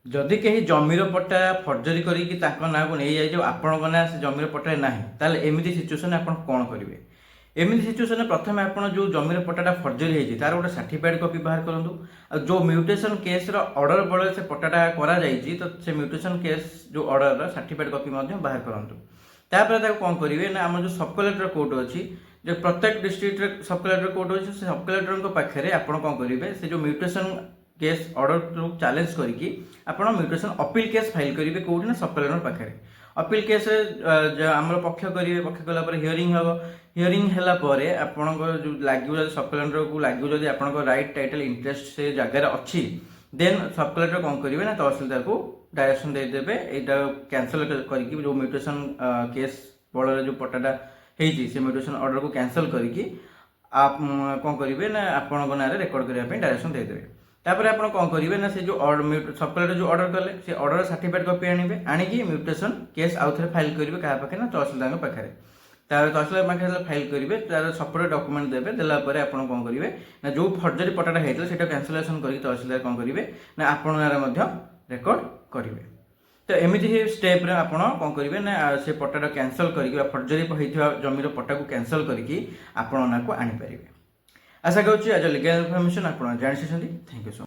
ଯଦି କେହି ଜମିର ପଟ୍ଟା ଫର୍ଜରୀ କରିକି ତାଙ୍କ ନାଁକୁ ନେଇଯାଇଛି ଆଉ ଆପଣଙ୍କ ନାଁ ସେ ଜମିର ପଟ୍ଟାରେ ନାହିଁ, ତାହେଲେ ଏମିତି ସିଚୁଏସନ୍ ଆପଣ କ'ଣ କରିବେ? ଏମିତି ସିଚୁଏସନ୍ରେ ପ୍ରଥମେ ଆପଣ ଯେଉଁ ଜମିର ପଟ୍ଟାଟା ଫର୍ଜରୀ ହେଇଛି, ତାର ଗୋଟେ ସାର୍ଟିଫାଇଡ୍ କପି ବାହାର କରନ୍ତୁ। ଆଉ ଯେଉଁ ମ୍ୟୁଟେସନ୍ କେସ୍ର ଅର୍ଡର ବଳରେ ସେ ପଟ୍ଟାଟା କରାଯାଇଛି, ତ ସେ ମ୍ୟୁଟେସନ୍ କେସ୍ ଯେଉଁ ଅର୍ଡରର ସାର୍ଟିଫାଇଡ୍ କପି ମଧ୍ୟ ବାହାର କରନ୍ତୁ। ତାପରେ ତାକୁ କ'ଣ କରିବେ ନା, ଆମର ଯେଉଁ ସବ୍ କଲେକ୍ଟର କୋର୍ଟ ଅଛି, ଯେ ପ୍ରତ୍ୟେକ ଡିଷ୍ଟ୍ରିକ୍ଟରେ ସବ୍ କଲେକ୍ଟର କୋର୍ଟ ଅଛି, ସେ ସବ୍ କଲେକ୍ଟରଙ୍କ ପାଖରେ ଆପଣ କ'ଣ କରିବେ, ସେ ଯେଉଁ ମ୍ୟୁଟେସନ୍ କେସ୍ ଅର୍ଡରକୁ ଚ୍ୟାଲେଞ୍ଜ କରିକି ଆପଣ ମ୍ୟୁଟେସନ୍ ଅପିଲ କେସ୍ ଫାଇଲ୍ କରିବେ। କେଉଁଠି ନା ସବ୍ କଲେକ୍ଟରଙ୍କ ପାଖରେ। ଅପିଲ କେସ୍ରେ ଆମର ପକ୍ଷ କରିବେ। ପକ୍ଷ କଲା ପରେ ହିୟରିଂ ହେବ। ହିୟରିଂ ହେଲା ପରେ ଆପଣଙ୍କର ଯେଉଁ ଲାଗିବ, ଯଦି ସବ୍ କଲେକ୍ଟରକୁ ଲାଗିବ, ଯଦି ଆପଣଙ୍କ ରାଇଟ୍, ଟାଇଟଲ୍, ଇଣ୍ଟରେଷ୍ଟ ସେ ଜାଗାରେ ଅଛି, ଦେନ୍ ସବ୍ କଲେକ୍ଟର କ'ଣ କରିବେ ନା, ତହସିଲଦାରକୁ ଡାଇରେକ୍ସନ୍ ଦେଇଦେବେ, ଏଇଟା କ୍ୟାନସଲ୍ କରିକି, ଯେଉଁ ମ୍ୟୁଟେସନ୍ କେସ୍ ବଳରେ ଯେଉଁ ପଟ୍ଟାଟା ହେଇଛି, ସେ ମ୍ୟୁଟେସନ୍ ଅର୍ଡରକୁ କ୍ୟାନସଲ୍ କରିକି କ'ଣ କରିବେ ନା, ଆପଣଙ୍କ ନାଁରେ ରେକର୍ଡ କରିବା ପାଇଁ ଡାଇରେକ୍ସନ୍ ଦେଇଦେବେ। ତାପରେ ଆପଣ କ'ଣ କରିବେ ନା, ସେ ଯେଉଁ ସବ୍ କଲେକ୍ଟର ଯେଉଁ ଅର୍ଡର କଲେ, ସେ ଅର୍ଡର ସାର୍ଟିଫାଇଡ୍ କପି ଆଣିବେ। ଆଣିକି ମ୍ୟୁଟେସନ୍ କେସ୍ ଆଉ ଥରେ ଫାଇଲ୍ କରିବେ। କାହା ପାଖରେ ନା ତହସିଲଦାରଙ୍କ ପାଖରେ। ତାପରେ ତହସିଲଦାର ପାଖରେ ଯେତେବେଳେ ଫାଇଲ୍ କରିବେ, ତାର ସପୋର୍ଟ ଡକୁମେଣ୍ଟ ଦେବେ। ଦେଲା ପରେ ଆପଣ କ'ଣ କରିବେ ନା, ଯେଉଁ ଫର୍ଜରୀ ପଟ୍ଟାଟା ହେଇଥିଲା, ସେଇଟା କ୍ୟାନସଲେସନ୍ କରିକି ତହସିଲଦାର କ'ଣ କରିବେ ନା, ଆପଣଙ୍କ ନାଁରେ ମଧ୍ୟ ରେକର୍ଡ କରିବେ। ତ ଏମିତି ଷ୍ଟେପ୍ରେ ଆପଣ କ'ଣ କରିବେ ନା, ସେ ପଟ୍ଟାଟା କ୍ୟାନସଲ୍ କରିକି ବା ଫର୍ଜରୀ ହେଇଥିବା ଜମିର ପଟ୍ଟାକୁ କ୍ୟାନସଲ୍ କରିକି ଆପଣଙ୍କ ନାଁକୁ ଆଣିପାରିବେ। ଆଶା କରୁଛି ଆଜି ଲିଗାଲ ଇନଫର୍ମେସନ୍ ଆପଣ ଜାଣିସାରିଛନ୍ତି। Thank you so.